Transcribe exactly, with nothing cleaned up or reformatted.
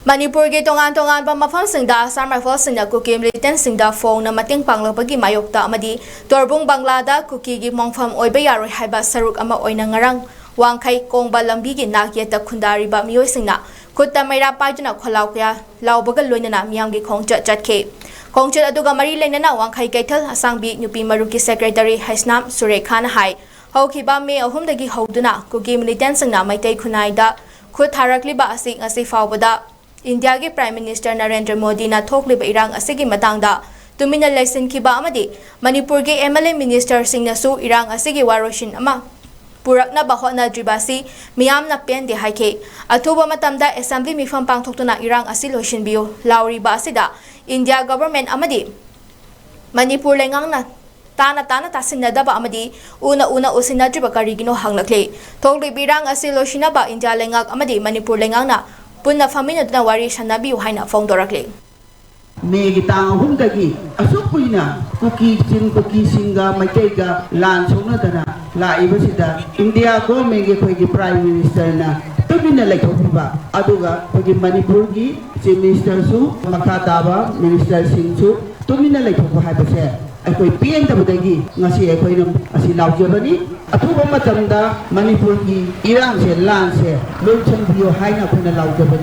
ꯃꯅꯤꯄꯨꯔꯒꯤ ꯇꯣꯉꯥꯟ ꯇꯣꯉꯥꯟꯕ ꯃꯐꯝꯁꯤꯡꯗ Assam Riflesꯁꯤꯡꯅ ꯀꯨꯀꯤ militantꯁꯤꯡꯗ ꯐꯣꯡꯅ ꯃꯇꯦꯡ ꯄꯥꯡꯂꯛꯄꯒꯤ ꯃꯥꯌꯣꯛꯇ ꯑꯃꯗꯤ ꯇꯣꯔꯕꯨꯡ ꯕꯪꯒ꯭ꯂꯥꯗ ꯀꯨꯀꯤꯒꯤ ꯃꯣꯡꯐꯝ ꯑꯣꯏꯕ ꯌꯥꯔꯣꯏ ꯍꯥꯏꯕ ꯁꯔꯨꯛ ꯑꯃ ꯑꯣꯏꯅ ꯉꯔꯥꯡ ꯋꯥꯡꯈꯩ ꯀꯣꯡꯕ ꯂꯝꯕꯤꯒꯤ ꯅꯥꯛ ꯌꯦꯠꯇ ꯈꯨꯟꯗꯥꯔꯤꯕ ꯃꯤꯑꯣꯏꯁꯤꯡꯅ ꯈꯨꯠꯇ ꯃꯩꯔꯥ ꯄꯥꯏꯗꯨꯅ ꯈꯣꯜꯂꯥꯎ ꯀꯌꯥ ꯂꯥꯎꯕꯒ ꯂꯣꯏꯅꯅ ꯃꯤꯌꯥꯝꯒꯤ ꯈꯣꯡꯆꯠ ꯆꯠꯈꯤ꯫ ꯈꯣꯡꯆꯠ ꯑꯗꯨꯒ ꯃꯔꯤ ꯂꯩꯅꯅ ꯋꯥꯡꯈꯩ ꯀꯩꯊꯦꯜ ꯑꯁꯥꯡꯕꯤ ꯅꯨꯄꯤ ꯃꯔꯨꯞꯀꯤ secretary ꯍꯩꯁꯅꯥꯝ ꯁꯨꯔꯦꯈꯥꯅ ꯍꯥꯏ, ꯍꯧꯈꯤꯕ ꯃꯦ ꯑꯍꯨꯝꯗꯒꯤ ꯍꯧꯗꯨꯅ ꯀꯨꯀꯤ militantꯁꯤꯡꯅ ꯃꯩꯇꯩ ꯈꯨꯟꯅꯥꯏꯗ ꯈꯨꯠ ꯊꯥꯔꯛꯂꯤꯕ ꯑꯁꯤ ꯉꯁꯤ ꯐꯥꯎꯕꯗ ꯏꯟꯗꯤꯌꯥꯒꯤ Prime Minister ꯅꯔꯦꯟꯗ꯭ꯔ ꯃꯣꯗꯤꯅ ꯊꯣꯛꯂꯤꯕ ꯏꯔꯥꯡ ꯑꯁꯤꯒꯤ ꯃꯇꯥꯡꯗ ꯇꯨꯃꯤꯟꯅ ꯂꯩꯁꯤꯟꯈꯤꯕ ꯑꯃꯗꯤ ꯃꯅꯤꯄꯨꯔꯒꯤ MLA ministerꯁꯤꯡꯅꯁꯨ ꯏꯔꯥꯡ ꯑꯁꯤꯒꯤ ꯋꯥꯔꯣꯏꯁꯤꯟ ꯑꯃ ꯄꯨꯔꯛꯅꯕ ꯍꯣꯠꯅꯗ꯭ꯔꯤꯕ ꯑꯁꯤ ꯃꯤꯌꯥꯝꯅ ꯄꯦꯟꯗꯦ ꯍꯥꯏꯈꯤ꯫ ꯑꯊꯨꯕ ꯃꯇꯝꯗ assembly ꯃꯤꯐꯝ ꯄꯥꯡꯊꯣꯛꯇꯨꯅ ꯏꯔꯥꯡ ꯑꯁꯤ ꯂꯣꯏꯁꯤꯟꯕꯤꯌꯨ ꯂꯥꯎꯔꯤꯕ ꯑꯁꯤꯗ ꯏꯟꯗꯤꯌꯥ government ꯑꯃꯗꯤ ꯃꯅꯤꯄꯨꯔ ꯂꯩꯉꯥꯛꯅ ꯇꯥꯅ ꯇꯥꯅ ꯇꯥꯁꯤꯟꯅꯗꯕ ꯑꯃꯗꯤ ꯎꯅ ꯎꯅ ꯎꯁꯤꯟꯅꯗ꯭ꯔꯤꯕ ꯀꯔꯤꯒꯤꯅꯣ ꯍꯪꯂꯛꯂꯤ꯫ ꯊꯣꯛꯂꯤꯕ ꯏꯔꯥꯡ ꯑꯁꯤ ꯂꯣꯏꯁꯤꯟꯅꯕ ꯏꯟꯗꯤꯌꯥ ꯂꯩꯉꯥꯛ ꯑꯃꯗꯤ ꯃꯅꯤꯄꯨꯔ ꯂꯩꯉꯥꯛꯅ ꯄꯨꯟꯅ ꯐꯝꯃꯤꯟꯅꯗꯨꯅ ꯋꯥꯔꯤ ꯁꯥꯟꯅꯕꯤꯌꯨ ꯍꯥꯏꯅ ꯐꯣꯡꯗꯣꯔꯛꯂꯤ꯫ ꯃꯦꯒꯤ ꯇꯥꯡ ꯑꯍꯨꯝꯗꯒꯤ ꯑꯁꯨꯛ ꯀꯨꯏꯅ ꯀꯨꯀꯤꯁꯤꯡ, ꯀꯨꯀꯤꯁꯤꯡꯒ ꯃꯩꯇꯩꯒ ꯂꯥꯟ ꯁꯣꯛꯅꯗꯅ ꯂꯥꯛꯏꯕꯁꯤꯗ ꯏꯟꯗꯤꯌꯥ governmentꯒꯤ ꯑꯩꯈꯣꯏꯒꯤ Prime Ministerꯅ ꯇꯨꯃꯤꯟꯅ ꯂꯩꯊꯣꯛꯄꯤꯕ, ꯑꯗꯨꯒ ꯑꯩꯈꯣꯏꯒꯤ ꯃꯅꯤꯄꯨꯔꯒꯤ Chief Ministerꯁꯨ, ꯃꯈꯥ ꯇꯥꯕ ministerꯁꯤꯡꯁꯨ ꯇꯨꯃꯤꯟꯅ ꯂꯩꯊꯣꯛꯄ ꯍꯥꯏꯕꯁꯦ ꯑꯩꯈꯣꯏ ꯄꯦꯟꯗꯕꯗꯒꯤ ꯉꯁꯤ ꯑꯩꯈꯣꯏꯅ ꯑꯁꯤ ꯂꯥꯎꯖꯕꯅꯤ꯫ ꯑꯊꯨꯕ ꯃꯇꯝꯗ ꯃꯅꯤꯄꯨꯔꯒꯤ ꯏꯔꯥꯡꯁꯦ, ꯂꯥꯟꯁꯦ ꯂꯣꯏꯁꯤꯟꯕꯤꯌꯨ ꯍꯥꯏꯅ ꯑꯩꯈꯣꯏꯅ ꯂꯥꯎꯖꯕꯅꯤ꯫